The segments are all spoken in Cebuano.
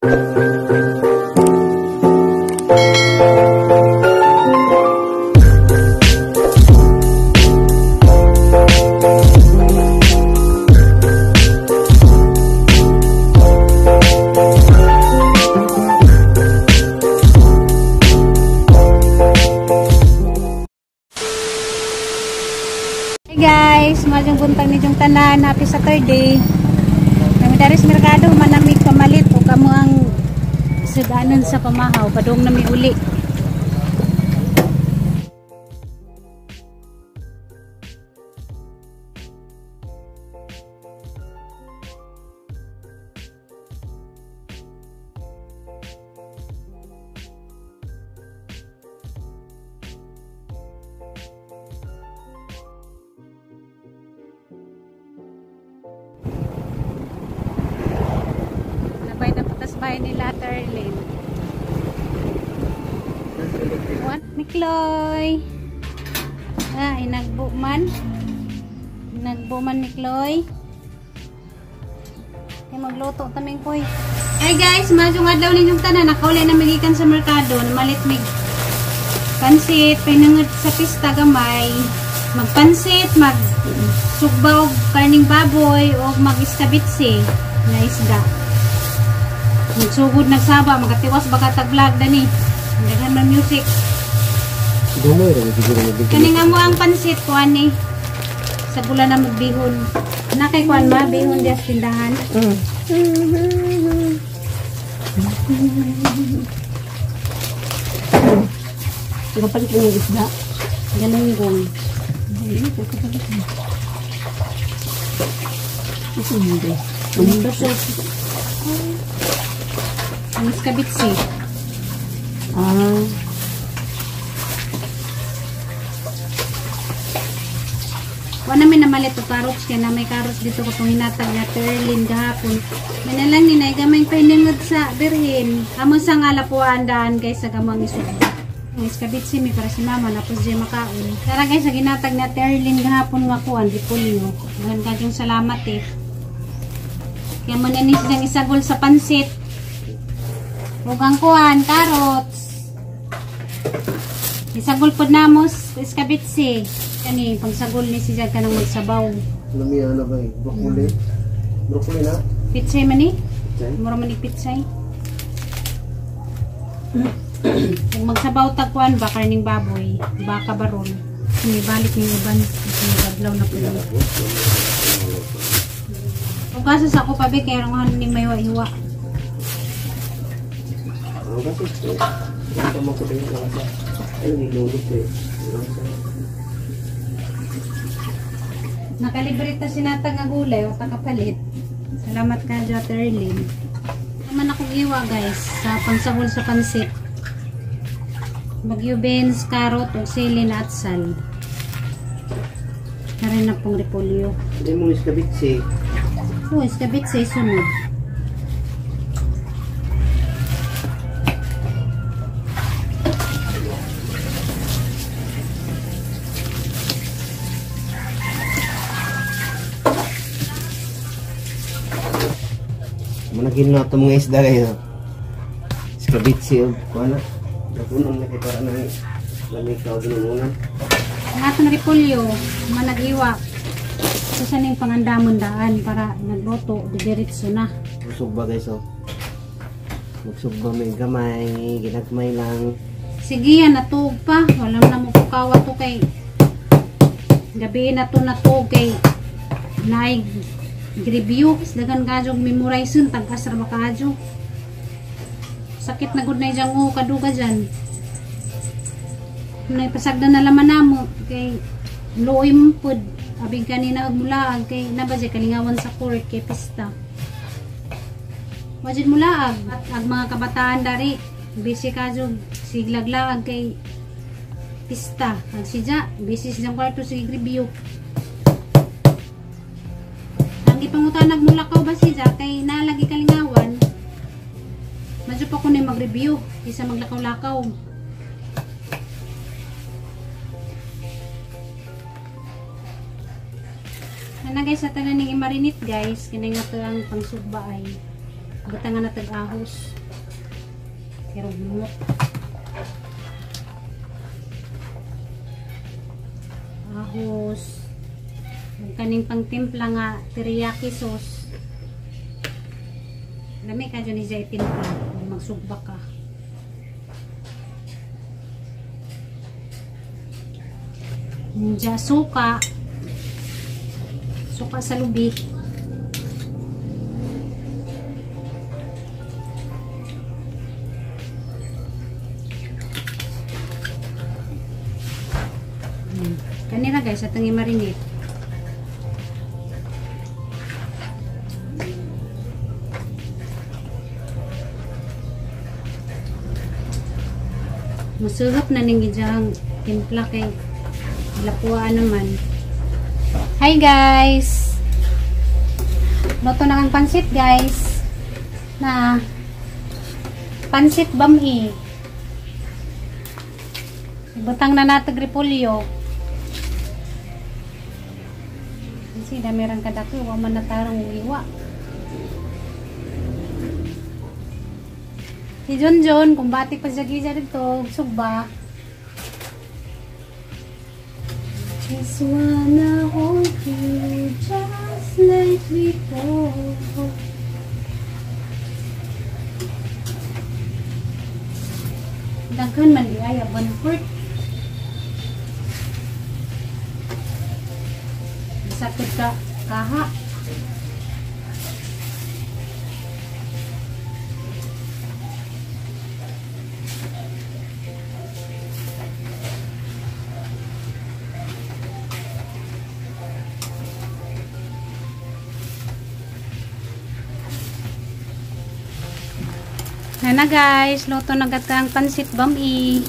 Hey guys, maayong buntag ninyong tanan. Happy Saturday. Nami dari sa merkado manamig pamalit o kamo ang sudanon sa pamahaw. Padung nami uli. Bahay nila Terlin. What? Mikloy. Ah, inagbo man. Inagbo man Mikloy. Kaya magluto taming koy. Hey guys, maayong adlaw ninyong tanan. Nakauli na migikan sa merkado. Namalit mig pansit, pinangod sa pista gamay. Magpansit, magsugba og karning baboy o mag-iskabitsi na isda. Magsugod nagsaba, magatiwas baka tag-vlog dani. Daghan man music. Kani nga mo ang pansit kuan ni. Sa gula na magbihon. Nakay kuan ma bihon diya sa tindahan. Kapalit mo yung isda. Galunggong. Kapalit mo. Ito hindi. Ang iskabitsi. Ah. Wala namin namalit o carrots kaya na may carrots dito ko itong hinatag na Terlin gahapon. May nalang ni gamay painingod sa birhin. Amon sa nga lapuan daan guys sa gamang isugba. Ang iskabitsi mi para si mama napos di makaon. Tara guys sa ginatag na Terlin gahapon nga kuan repolyo. Daghang kayong salamat eh. Kaya mo na ni siyang isagol sa pansit. Ug ang kuan, carrots. Isagol pod namos iskabitsi. Kani pangsagol ni siya kanang magsabaw. Lami ano ba eh? Broccoli. Broccoli na? Pitsay man ni? Mura man ni pitsay. Kung magsabaw tag kuan ba karning baboy, baka baron. Kini balik ni uban, adlaw na pud. Ug kaso sa ako pabi kay rongan ni may iwa. Nakalibre ta sinatag nga gulay o takapalit. Salamat ka Joterlin. Naman akong iwa guys sa pangsahol sa pansit. Bagyo beans, carrot ug sili na atsal. Karon na pong repolyo. Hindi mo iskabitsi. Oh, iskabitsi sunod. Managin na itong mga isda kayo. Iskabitsi o kuha na. Napunan na kayo para na lamig ka o dinungunan. Ang atong repolyo, manag-iwa. Ito sa ning pangandamon daan para nagluto, didiretso na. Magsugba guys o. Magsugba may gamay, ginagmay lang. Sige yan, natuog pa. Walang na mo pukawa to kay gabi na to natuog kay naig review. Dagan kajog memorization, tag-as ra ba kadyo. Sakit na gud na ijang o kaduga dyan. Nay pasagdan na laman namo kay luoy mo pud. Abig kanina og mulaag kay naba jay kalingawan sa court kay pista. Wajid mulaag at ag mga kabataan dari busy kadyo siglaglaag kay pista. Ag siya busy siyang kwarto sige review. Ang gipangutan mulakaw ba siya kay nalagi kalingawan. Medyo pa ko ni mag-review kaysa maglakaw-lakaw. Ana guys, sa tanan ning imarinate guys, kini nga to ang pangsugba ay. Butangan na tag-ahos. Pero humot. Ahos. Ug kaning pangtimpla nga teriyaki sauce. Lami ka dyan siya itimpla. Magsugba ka. Diya suka. Suka sa lubi. Kanina guys, atong i-marinate. Musurot na ning gijang timpla kay lapuan naman. Hi guys! Luto na kang pansit guys. Na pansit bami. Ibutang na natag repolyo. Kasi dami rang kadako, wa man natarong iwa. Si John John, kung bati pa siya gisa dito, sugba. Just wanna hold you just like before. Daghan man di ay 1/4. Sakit ka kaha. Na guys, luto na gatang pansit bami.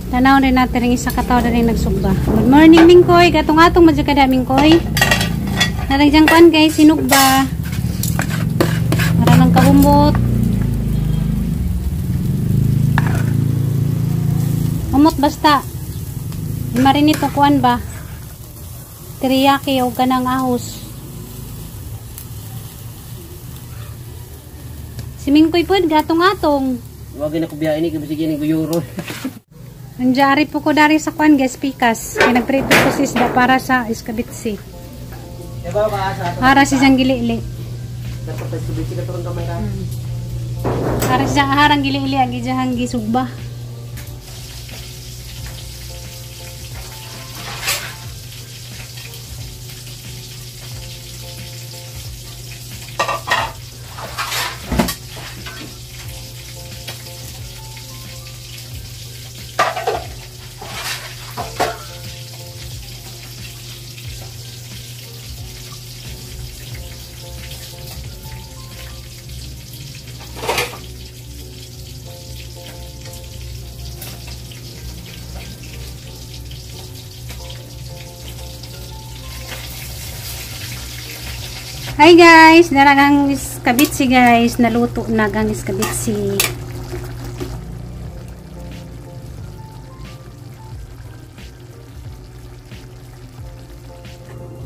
Tanaw rin natin rin isa kataw na rin nagsugba. Good morning, Mingkoy. Gatong-atong madya kada, Mingkoy. Naragyang kuan guys, sinugba. Para lang kahumot. Humot basta. Marinito kuan ba? Teriyaki o ganang ahos. Si Mingkoy po, gatong-atong. Huwag na kubiyain ni, kasi gini guyuro. Nandiyan po ko dari sa kuan guys, pikas. Kaya nagprito ko si isda para sa iskabitsi. Para si siyang gilili. Para siya harang gilili ang gijahang gisugba. Hi guys, naragang iskabitsi guys, naluto na gang iskabitsi.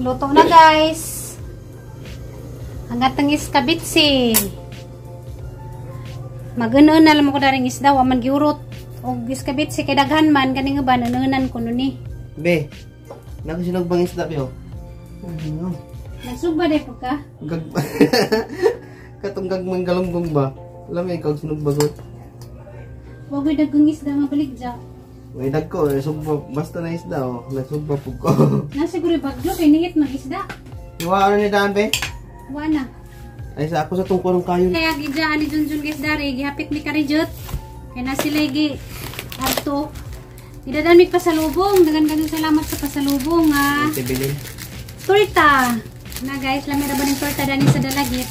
Luto na guys. Ang atang iskabitsi. Mag-unon na lang ko daring isda, wa man giurot og iskabitsi kay daghan man kaning uban anunan ko nuni. Be, nagsinog bang isda be? Ano? Nagsugba de po ka? Katong gagmang galunggong ba? Alam mo ikaw sinugba ko? Wag dagang isda nga balik dya. May dagko, sugba, basta na isda oh. Nagsugba po ko. Nasiguro bagyo kay ningit mag isda. Iwa ano ni daan be? Wa na. Ay sa ako sa tungkurong kayo. Kaya gidya ani Junjun guys dari gihapit ni Karijot. Kay na sila gi adto. Gidadan mi pasalubong, dagan dagan salamat sa pasalubong ha. Torta. Na guys, lami ra ba ning torta dani sa Dalagit?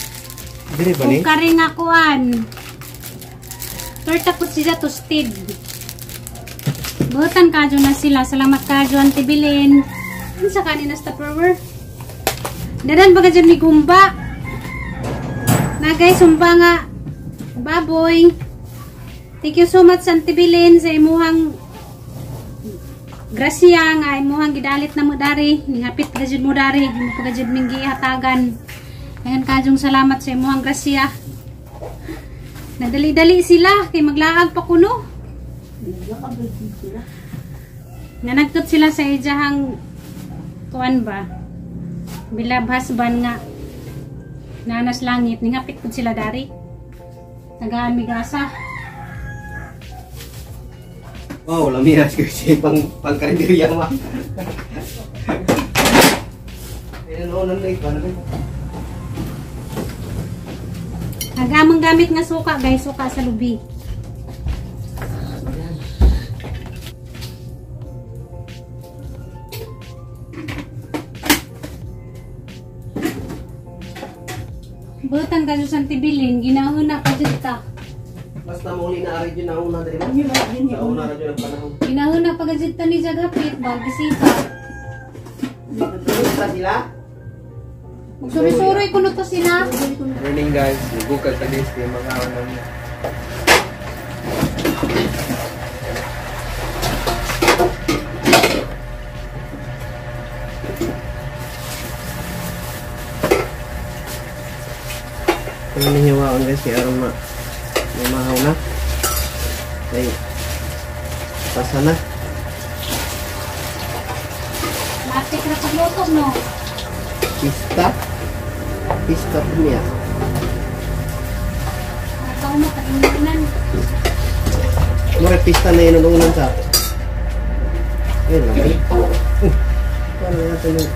Dire ba ni? Ug kare nga kuan. Torta pud siya toasted. Butan kadyo na sila. Salamat kadyo, Auntie Bilin. Ano sa kanina sa Tupperware? Dadan ba kadyo ni Gumba? Na guys, humba nga. Baboy. Thank you so much, Auntie Bilin, sa imuhang grasya nga imuhang gidalit na mo dari. Ningapit ka jud mo dari. Mo pa jud ming gihatagan. Ayan kadyong salamat sa imuhang grasya. Nadali-dali sila kay maglaag pa kuno. Nanagtot sila sa ijahang kuan ba? Bilab husband nga nanas langit, ningapit pud sila dari. Tagaan migasa. Wow, lami na kasi pang pangkarinderya ma. Ayun no, na ikaw na. Agamang gamit nga suka guys, suka sa lubi. Butan ka sa Tibilin, ginahuna ka dyan ta. Basta mo uli na ari dyan na una diri mo. Sa una ra dyan ang panahon. Ginahuna pa ka dyan ta ni Jagapit, ba bisita. Nagtuloy pa sila. Magsuri-suri kuno to sila. Morning guys, nagukal ta guys kay mga namin. Ano nihiwaon guys kay aron ma may mahaw na. Kay pasa na. Matik ra pagluto no. Pista. Pista po niya. Nakaw mo kainan. Mura pista na inununan sa. Ayun lang. Paano natin yung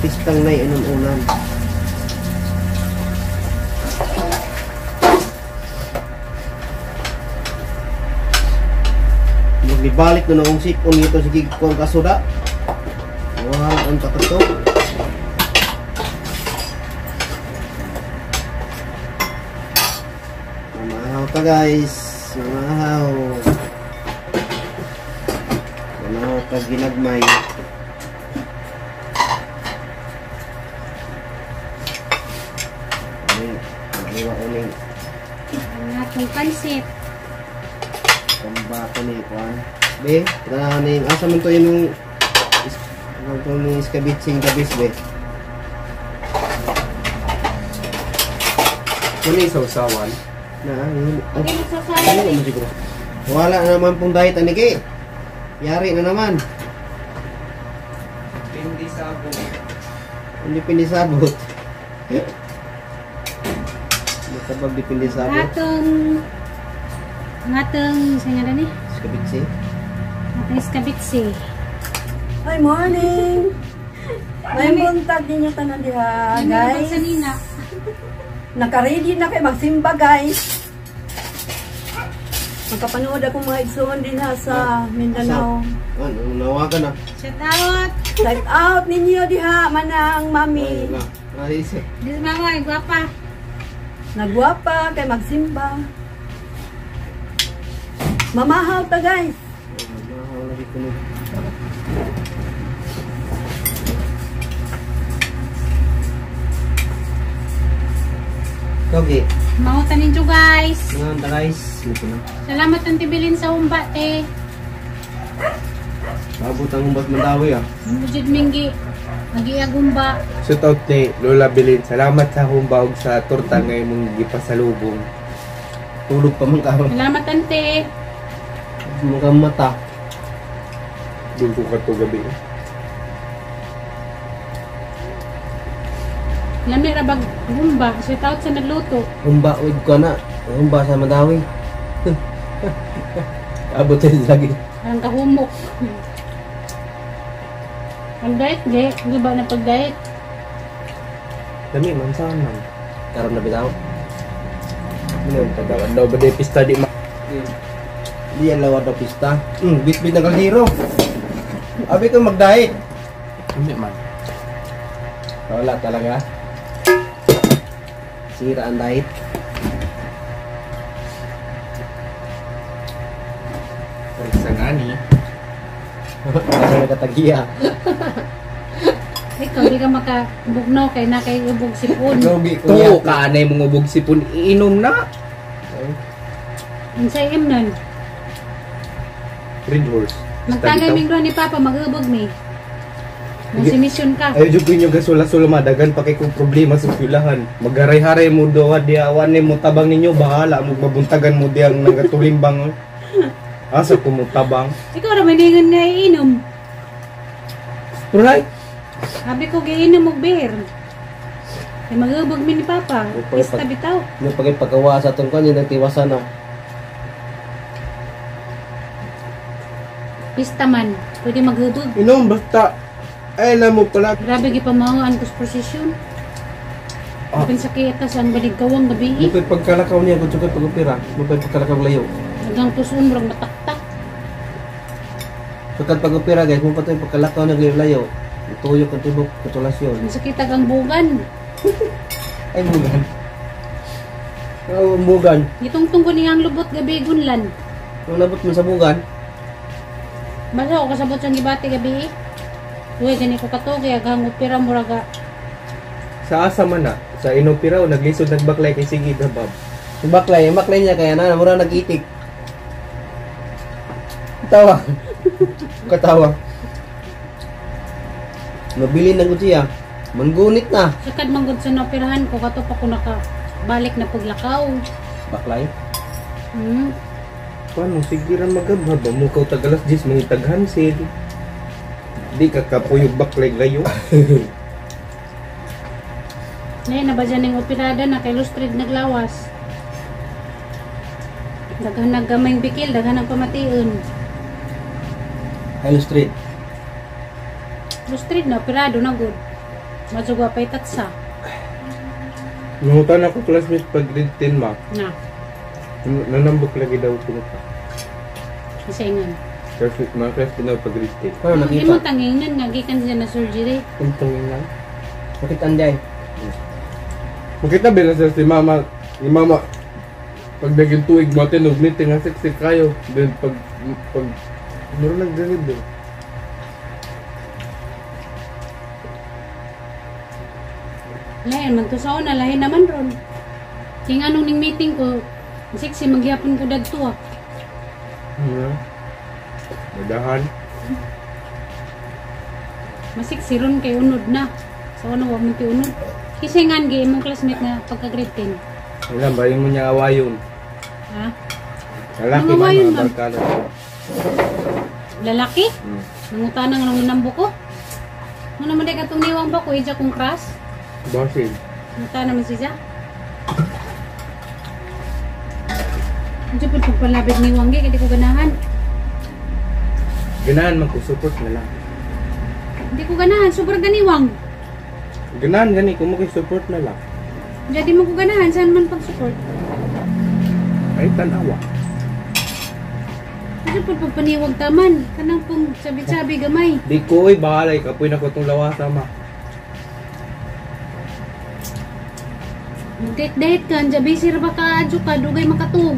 pistang na inununan. Maglibalik na akong sipon nito sige ko ang kasuda. Wala ang takato. Mamahaw ka guys. Mamahaw. Mamahaw ka ginagmay. Uning Ang atong pansit. Pambako ni kuan. Be, tara ni asa man to imong ano to ni iskabitsing kabis be. Muna yung sausawan. Na, yun. Oh, Okay, magsasayan. ano naman siguro. Wala na naman pong diet aniki. Yari na naman. Hindi sabon. Hindi pinisabot. Matabag di pinisabot. Atong sa nga ni? Iskabitsi. Atong iskabitsi. Hi, morning! May buntag ninyo tanan diha, guys. Sa nina. Naka-ready na kayo magsimba, guys. Magkapanood akong mga igsoon din ha sa Mindanao. Ano, nawagan na. Shout out. Shout out ninyo diha, manang mami. Ay, na. Ay, Dis mama, ay gwapa. Nagwapa kay magsimba. Mamahaw ta, guys. Mamahaw lagi kuno. Okay. Mahutan ninyo guys. Mga guys, ito na. Salamat ang tibilin sa humba, te. Sabot ang humbat Mandawi ah. Mujud minggi. Magiag humba. Shout out ni Lola Bilin. Salamat sa humba ug sa torta nga imong gipasalubong. Tulog pa man karon. Salamat ante. Mga mata. Doon ko kato gabi. Lami ra bag humba. Shout out sa nagluto. Humba with ko na. Humba sa Mandawi. Abot sa lagi. Parang kahumok. Ang diet, ge. Di ba na pag-diet? Dami man saan man. Karon na bitaw. Ano tagawan daw ba di pista di ma. Di ang lawa daw pista. Bit-bit ng kaldero. Abi ko mag-diet. Hindi man. Wala talaga. Sira ang diet. Nani? Asa nagkatagiya. Ikaw, di ka makabugnaw kay na kay ubog sipon. Lugi ko Tuo ka anay mong ubog sipon iinom na. Unsay im nun? Red horse. Magtagay ming ni Papa, mag-ubog mi. Mong mission ka. Ayo jud ko inyo gasula-sula madagan pa kay kong problema sa eskwelahan. Magaray-haray mo do diawan ni mo tabang ninyo bahala mo mabuntagan mo diyang nagatulimbang. Asa ko mo tabang? Ikaw ra may ningon nga iinom. Right. Sabi ko giinom og beer. Kay mag-ubog mi ni Papa. Upay, Pista bitaw. Yung pagpagawa sa atong kwan, yun ang tiwasan na. Pista man. Pwede maghubog. Inom basta ay alam mo pala. Grabe gipamahuan ko sa prosesyon. Ah. Kapin sa kita sa ang baligawang gabi. Mupay pagkalakaw niya, kung sukay pag-upira. Mupay pagkalakaw layo. Hanggang puson murag mataktak. Sukad pag-upira guys, mupay tayo pagkalakaw niya layo. Tuyok ang tibok, katulasyon. Ang sakit ang bugan. Ay, bugan. Oh, bugan. Gitungtong ko niya ang lubot gabi gunlan. Nung nabot mo sa bugan, Basta ako kasabot siyang gibati gabi. Uy, gani ko kato kaya gang opera muraga. Sa asa man na, sa inopira o naglisod nagbaklay kay sige gabab. yung baklay niya kaya na, mura nag-itik. Tawa. Katawa. Mabili na ko siya. Manggunit na. Sakad manggod sa naoperahan ko kato pa ko naka balik na paglakaw. Baklay? Hmm. Paano sige ra magabhab mo kaw tagalas 10 mangitaghan sid. Di ka kapuyog baklay layo. Nay na ba dyan yung operada na kay Lustrid naglawas. Daghan naggamayng bikil, daghan ang pamation. Hello Street. Lustrid na operado na good. Madugwa pa'y tatsa. Nangutan ako classmate pag grade 10 ma. Na, Nanambok lagi daw pumunta. isa ingon. Classmate, mga classmate daw pag grade 10. Paano Hindi mo nakita? tangingnan nga gikan siya na surgery. Untungin lang. Nakita anday. Makita ba na sir si mama, ni mama, pag naging tuig mo, tinog meeting nga siksik kayo. Then pag, meron nagganib eh. Lain man to sa una, lain naman ron. Kaya nga nung ning meeting ko, sexy magyapon ko dagto ah. Yeah. Madahan. Masiksi ron kay unod na. Sa una wa man ti unod. Kasi nga gi imong classmate na pagka grade 10. Wala, bayin mo niya awayon. Ha? Lalaki Ang man, awayon, mga ma'am. barkada. Lalaki? Hmm. Nangutana nga nang nambo ko. Ano naman day katong niwang ba ko ija kong crush? Basin. Nangutana man siya. Medyo po pagpalabig niwang gi kay di ko ganahan. Ganahan man ko, support na lang. Hindi ko ganahan, sobrang ganiwang. Ganahan gani, kung mo support na lang. Jadi mo ko ganahan, saan man pag-support? Ay, tanawa. Medyo po pagpaniwag taman. Kanang pong sabi-sabi gamay. Di ko, oy, bahalay, kapoy na ko itong lawasa, ma. Mag-date-date ka, andyan busy ra ba ka, adyo ka, dugay makatug.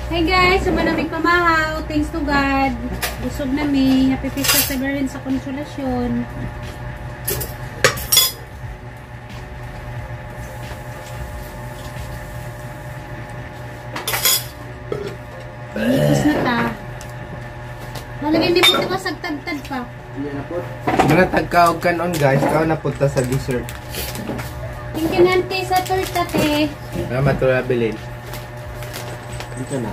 Hey guys, sa malamig pamahaw, thanks to God. Busog na mi, happy Fiesta sa Berlin sa Konsolasyon. Tapos na ta. Malagay hindi po ito sagtad-tad pa. Hindi na po. Mga tagkaog kanon guys, kao na punta sa dessert. Thank you Nante sa torta te. Salamat Lola Belen. Dito na.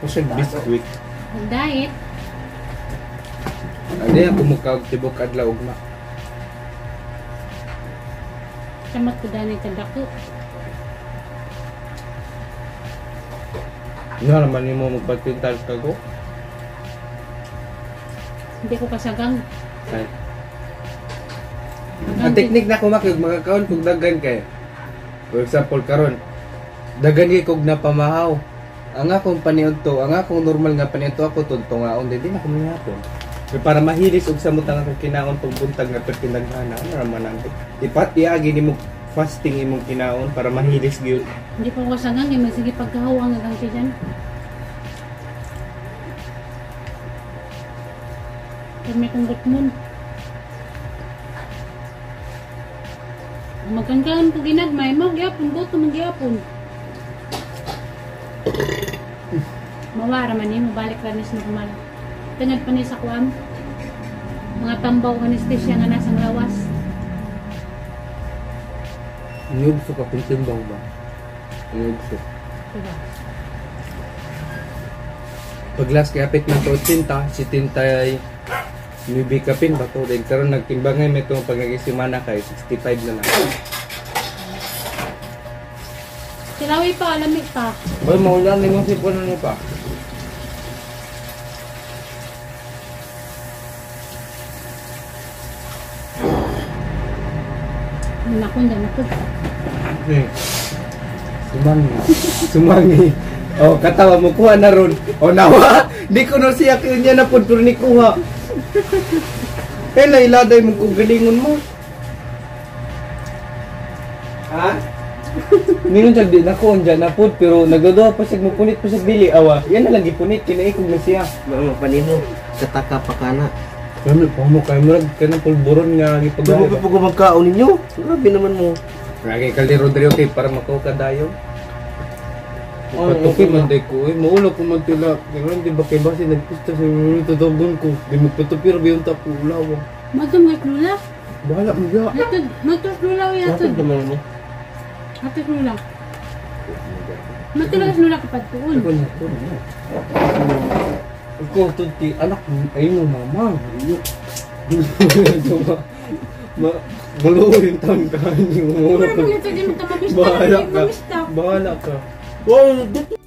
Kasi biscuit. Mag-diet. Ano yan, kumukaog tibok adlaw ugma. Samot ko dani kadako. Nga naman nimo magpagpintal ka ko. Hindi ko kasagang. Ay. Ang technique na kumakig makakaon kung dagan kay. For example karon, dagan kay kog napamahaw. Ang akong paniudto, ang akong normal nga paniudto ako tuntungaon din di na ko mihapon. Kaya para mahilis og samot ang akong kinaon pag buntag nga pertindaghana, ano ra man ang ipat iagi nimo fasting imong kinaon para mahilis gyud. Hindi ko kasagang eh. Sige pagkahaw ang agang siya dyan. Kami kong gutmon. Magkangkaon ko ginagmay, magyapon, gusto magyapon. Mawara man ni, mabalik ra ni sa normal. Tungod pa ni sa kuan. Mga tambaw anesthesia nga nasang lawas. Niugso ka kung timbang ba? Niugso. Diba? Pag last kay apit man to 80, 79 kapin ba to? Then karon nagtimbangay may itong pag nag-isimana kay 65 na lang. Silawi pa, lamig pa. Boy, maulan ni mong sipon ano pa. Naku, naku. Eh. Sumangi. Sumangi. Oh, katawa mo kuha na ron. Oh, nawa. Di ko na siya kaya niya na pud pero ni kuha. Eh, lailaday mo kung galingon mo. Ha? Mingon siya, di na ko, andyan na pud, pero nagduduha pa siya, mupunit pa siya dili, awa. Yan na lang gipunit, kinaikog na siya. Mga panimo kataka pa kana. Kami pa mo kay murag kanang pulburon nga Dugo gipagawa. pa po magkaon ninyo. Grabe naman mo. Lagi kali Rodrigo kay para makuha ka dayo. Oh, Patuki okay man day ko, eh, maulo ko man tila. Ngayon, di ba kay basi nagpusta sa tutugon ko. Di mo patupir, biyong tapo ulaw. Matong mas lula. Bahala mo ya. Matod, matod lula o Lapit yatod. naman mo. Matod lula. Matod lula kapag tuon. Ako na to. Ako tunti anak ay mo mama. Ma maluo yung taon ka. Hindi mo Pero muna pag ito di mo tamamista, Bahala ka. mamista. Bahala ka. Wow, dito.